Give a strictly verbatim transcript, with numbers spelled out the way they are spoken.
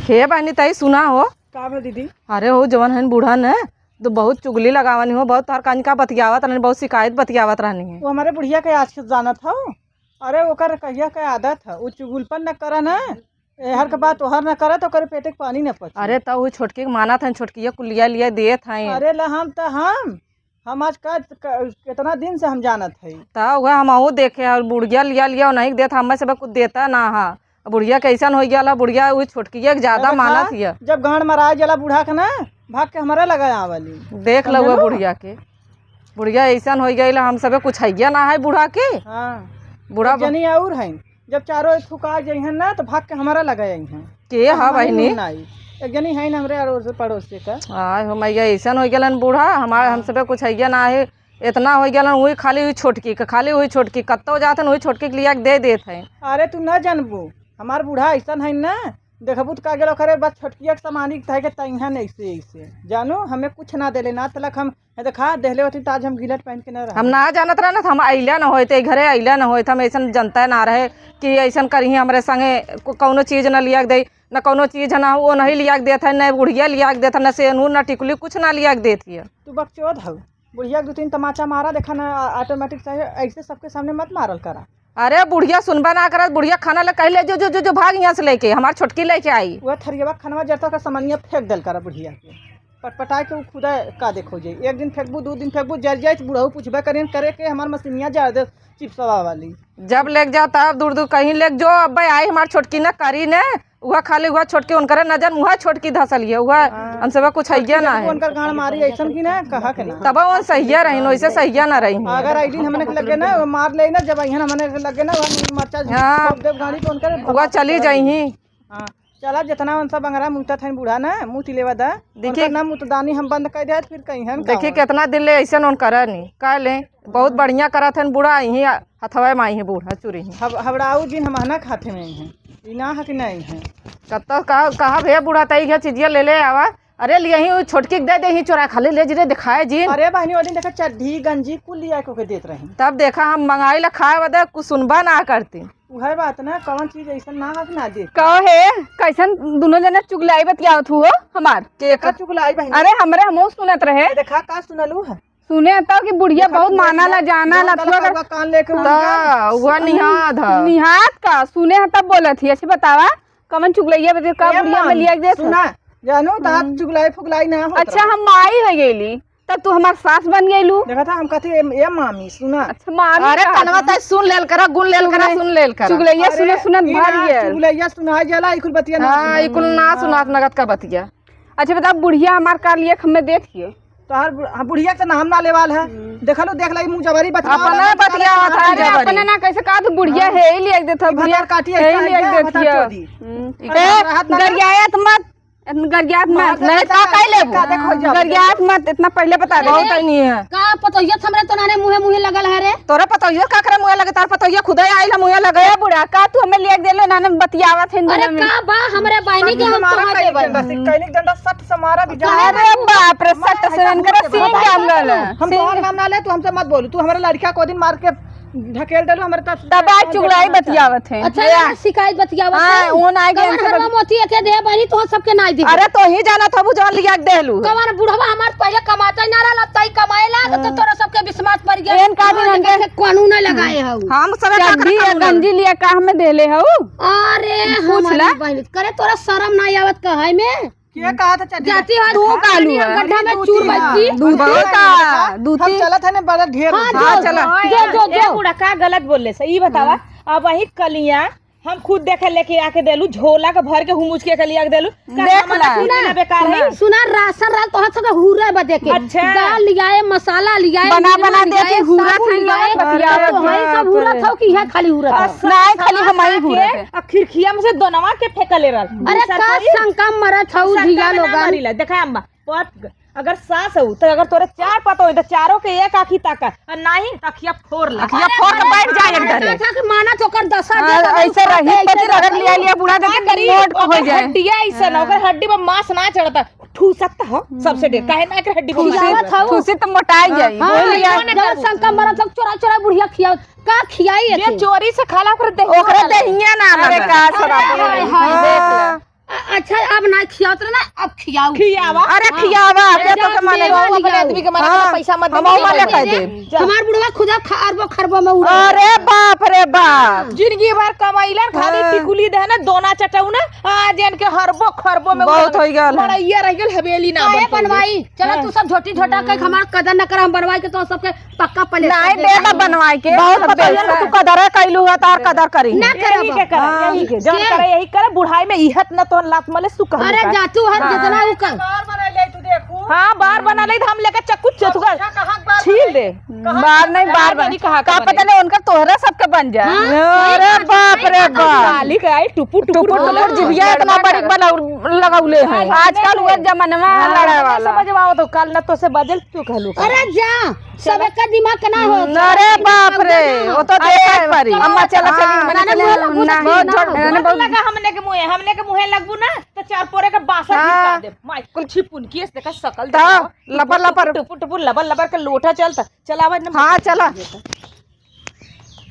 हे बहिनी, तई सुना हो। का बा दीदी? अरे हो, जवन हन बूढ़ा न, तो बहुत चुगली लगावनी हो, बहुत तोहर कनिका बतियावत रहनी, बहुत शिकायत बतियावत रहनी है। वो हमरे बुढ़िया के आज के जानत हौ? अरे ओकर कहिया के आदत है, वो चुगुलपन न करे न, एहर के बात ओहर न करे तो ओकरे पेटे के पानी न पचे। अरे त वो छोटकी के मानत हन, छोटकिया कुलिया लिया देत हन। अरे ला हम त हम हम आज का, का, कितना दिन से हम जानत हई। त उहे हमहू देखे, और बुढ़िया लिया लिया नहीं देत, हमें सब कुछ देता ना हा। अब बुढ़िया कैसन हो गया ला, बुढ़िया वही छोटकिया के ज्यादा देखा, मानत हिया। जब गांड मराए जला बूढ़ा के ना, भाग के हमारे लगा आवाली। देख लो समझलू? बुढ़िया के, बुढ़िया ऐसन हो गई ला, हम सबे कुछ हैया ना है बूढ़ा के। हाँ। बूढ़ा एक जनी और है, जब चारों एक थुका जइहन ना, तो भाग के हमारा लगा अइहन। के तो हा हमारी बहिनी? नून आई। एक जनी है ना हमरे अड़ोस पड़ोस से का। आय हो मैया, ऐसन हो गलन बूढ़ा, हमारे हम सबे कुछ हैया ना है। इतना हो गलन, वही खाली हुई छोटकी के, खाली हुई छोटकी, कत्तो जातन वही छोटकी के लिया के दे देत है। अरे तू ना जानबू, हमार बूढ़ा ऐसन है ना, देखबू तो का गेलो करे, बस छोटकिया के सामानी के तहे के तइहन ऐसे ऐसे। जानू, हमें कुछ ना देले ना तलक हम है देखा, देहले होती त आज हम गिलट पहन के न रहब। हम ना जानत रहन, हम अइला न होइत, ए घरे अइला न होइत, हम ऐसन जनता ना रहे कि ऐसन करिही हमरे संगे, को-, कौनो चीज न लिया के दे, न कौनो चीज न वो नहीं लिया के देत है, न बुढ़िया लिया के देत है, न सेनूर, न टिकुली, कुछ ना लिया के देत हिया। तू बकचोद हऊ, बुढ़िया के दू तीन तमाचा मारा, देखा ना, आ-, automatic चाहे ऐसे सबके सामने मत मारल करा। अरे बुढ़िया सुनबा ना करत, बुढ़िया खाना ले कह ले, जो, जो, जो, जो भाग यहाँ से लेके, हमार छोटकी लेके आई। वह थरियवा खानवा जरता का सामानिया फेंक देल करा बुढ़िया के। पटपटाए के उ खुदा का देखो जे। एक दिन फेंकबू, दू दिन फेंकबू, जर जाए, बुढ़ऊ पूछबे करें, करे के हमार मशीनिया जर दे चिप्सवा वाली। जब लेके जाओ तब दूर दूर कहीं लेके जो, अब आई हमार छोटकी न करी न, उहा खाली उहा छोटकी उनकरे नजर में उहा छोटकी धसल है, उहा हाँ। हम सब कुछ हैया ना है। उनकर गांड मारी ऐसन की ना, कहा के ना। तब वो सहिया रही, वैसे सहिया ना रही। अगर आई दिन हमने के लगे ना, वो मार ले ना, जब अइहन हमने के लगे ना, वो मरचा हाँ। ठोक देब गाड़ी तो उनकर उहा चली जाई ही। हाँ, चला, जितना उन सब अंगरा मुतत हन बूढ़ा ना, मुत लेवा दा। देखिए उनकर ना मुतदानी हम बंद कर देत, फिर कहीं हन देखिए का कितना दिन ले ऐसन उन करनी, का ले, बहुत बढ़िया करत हन बूढ़ा, यहीं हथवे में आई है बूढ़ा चुरी ही। हब-, हबड़ाऊ जिन हम ना खाते में आई हैं, ई ना है कि नहीं है। कत्ता कहा, कहा भैया बूढ़ा तई के चिजिया ले ले आवा, अरे ले यहीं वो छोटकी के दे दे, यहीं चोरा खा ले, ले जी रे, दिखाए जी। अरे बहनी, वो दिन देखा चड्ढी, गंजी, कुल लिया के ओके देत रही। तब देखा हम मंगाई ला खाए बदे, कुछ सुनबा ना करती। उहे बात ना, कौन चीज ऐसन ना हक ना दे। कहो हे, कैसन दुनो जने चुगलाई बतियावत हुओ हमार? के का चुगलाई बहिनी? अरे हमरे हमहू सुनत रहे। ए, देखा का सुनलू है? सुने तो कि बुढ़िया देखा बहुत तू माना ला, जाना ला, जान तू अगर तलक कान लेके उड़ गया। ता, उहा निहाद ह। निहाद का? सुने ह तब बोलत ही। अच्छा बतावा, कमन चुगलैया बदे का ए बुढ़िया में मामी, लिया के देत ह? सुना, जानू, ता हम्म। चुगलाई फुगलाई ना होत अच्छा, रहा। हम माई हो गईली। तब तू हमार सास बन गइलू। देखा था, हम कहते, "ए, ए मामी, सुना।" अच्छा, मामी अरे, कहा कनवा था। तय सुन लेल करा, गुन लेल करा, चुगले-, सुन लेल करा। चुगलैया अरे, सुनत, सुनत ई भर ना, गयल। चुगलैया सुनाई जाला, ई कुल बतिया ना हाँ, सुनाई। ई कुल ना सुनात नगद का बतिया। अच्छा, बताओ, बुढ़िया हमार का लिए हमें देत हियो? तोहार बु-, हाँ, बुढ़िया के नाम ना लेवाल है। हम्म। देखा लो, देख लाई, मुँह जबरी बतिया अपने वाला बतिया बतिया था, अरे, जबरी। अपने ना कैसे कहा तू बुढ़िया हाँ। है ही लिए देत हो, ई बुढ़िया भतार काटी है ऐसा ही है, लिए देत भतार हियो। चोदी। हम्म। अरे, ए, राहत ना गरियात मत। इतना गरियात मत, मार नहीं देता तो का है, कह लेबू? का देखो जब। गरियात मत, इतना पहले बता दे। बहुत है नहीं है। का पतोहिया त हमरे तो नाने मुँहे मुँहे लगल है रे। तोरा पतोहिया का करे मुँहे लगे, तार पतोहिया खुदे आइल है मुँहे लगे। ए बूढ़ा, का तू हमें लेके देलो नाने बतियावत है अरे दुनिया में? का बा हमरे बहिनी के हम तुम्हारे देबै। डंडा से, कैनिक डंडा सट से मारा भी जाए। अरे बाप रे, सट से इनकरा सींग जाम गल। हम तोहर नाम ना ले, तू हमसे मत बोलू। तू हमारे लड़का को दिन मार के ढकेल देलू हमरे तब। तब आज चुगलाई बतियावत है। अच्छा, या। शिकायत बतियावत हाँ, है। वो ना आए कवन हमसे हरवा बत- मोती एके दे बनी, तोहर सबके नाई दे। अरे, तो ही जाना था, वो जवन लिया के देलू। कवन बुढ़वा हमार पहले कमाता ही ना रहल, अब ताई कमाए लाग, तो हाँ। तोरा सबके बिस्मात पड़ गया। एन का दिन हाँ, इनके लेकिन कानून ना लगाए हऊ। हम सब का चड्ढी या कानून? गंजी लिया का हमें देले हऊ? अरे, पूछ हमारी ला। बहिन, करे तोरा शरम ना आवत कहे में? के कहा था चड्ढी? जाती हो तू कालू है। गड्ढा में दूती चूर है। बच्ची। दूती का, हम दूती। चलत है ना बड़ा ढेर हाँ, होता है। जो, हाँ, चला। जो, जो, ए, जो। बूढ़ा का गलत बोल ले से? ई बतावा, हाँ। अब वही कलिया हम खुद देखे लेके आके देलू, झोला के भर के हुमुच के लिया के देलू। का देख हमारा ला। खुद ना बेकार है? सुना, राशन रहल तोहर सबके हुरे बदे के। अच्छा। दाल लियाए, मसाला लियाए, बना, निरमा बना दे लियाए, के हुरत साबुन है, लियाए, बतियावत तो है। हम सब हुरत हो कि है खाली हुरत हो? नहीं, खाली हम ही हुरत है। आ खिड़किया में से दोनवा के फेंकले रहल। अरे का सरकारी शंका मरत हऊ शंका झिया में ना लोगन। मरीला। देखा अम्मा, पत-, अगर सास हऊ, तो अगर तोरे चार पतोह होई, तो चारों के एक आँखी ताका, और नाही, तो अखिया फोड़ ला। अखिया अरे फोड़ के अरे बैठ जाए एक अरे डरे। अच्छा, कि माना तो ओकर दशा हाँ, देख, ऐसे अगर रही, ऐसे पति रगड़ रही। लिया, लिया, बूढ़ा का देखे करी, नोट को हो ओकर जाए। हड्डिया ऐसे ना, हाँ। ओकर हड्डी में मांस ना चढ़ता, ठूसत हो सबसे ढेर, काहे ना एकर हड्डी में मांस खियावत चढ़ता? हऊ। ठूसी तो मोटाई हाँ, जाई, हाँ, बोल लिया। जब शंका मरत लोग चोरा, चोरा बुढ़िया खियावत, का खियाई ये एके? चोरी से खाला ओकरे देहिया ओकरे ना देहिया ना अरे लगा। का शराब अरे, हाय, हाय, देख ले। हाँ। आ, आ, अच्छा, अब ना खियावत रहे ना, अब खियाऊ। खियावा। अरे हाँ। खियावा, अरे के तो जाओ, के माने मेवा खियाऊ। अपने आदमी के मना हाँ, पैसा मत हम देबे। ओमा ले कह देब। जा। हमार बुढ़वा खुदा खरबो खरबो में उड़ा। अरे बाप रे बाप। जिंदगी भर कमाइलन, खाली हाँ। टिकुली देहना, दोना चटौना, आ जन के हरबो खरबो में बहुत उड़ा। होइ गल है। मड़ैया रह गल, हवेली ना काहे बन पाइले। बनवाई? चलो हाँ। तू सब झोटी झोटा के हमार कदर न कर, हम बनवाई के तो सबके पक्का पलेस्तर नहीं दे देबा। बनवाई के। बहुत सब पतोहियन के बेइज्जत। तू कदर कैलू है, तार कदर करी। ना करब। यही के करे, हाँ। यही के। जौन के? करे, यही करे। बुढ़ाई में इहत न तोहन लात मले सु कहले अरे का। जा तू हर हाँ। जितना उ कर। बार बना ले तू देखू। हाँ, बार बना ले, हम लेके चक्कू चतुगर अच्छा, कहाँ बार छील बना दे। ले? बार नहीं, बार नहीं, बना। नहीं, कहाँ का का पता बने? नहीं, उनका तोहरा सबके बन जाए। हाँ, अरे सही बात है, बाप रे सही बात है। बाप। मालिक आई टुपुर टुपुर टुपुर बोला। टुपुर जिभिया इतना बड़ी बना लगौले हैं। हाँ, आजकल नहीं। वो जमाना हाँ, लड़े नहीं वाला। समझवाओ तो, कल न तो से बजल, तू कहलू का। अरे जा, सब एक दिमाग के ना हो। अरे बाप रे, वो तो अरे देखे के परी। अम्मा चला, चली, हाँ। मने ना, चले, ना, ना, ना, बहुत ना, झड़, ना। मने बहुत लगा हमने के मुँहे, हमने के मुँहे लगबू ना, तो चार पोरे के बासा हाँ। गिर देब। माई, कुल छिपुन की ऐसे देखा शकल तो देखा। लबर लबर। टुपुर, टुपुर, लबर लबर के लोटा चलता। चला आवा, एकदम हाँ, चला।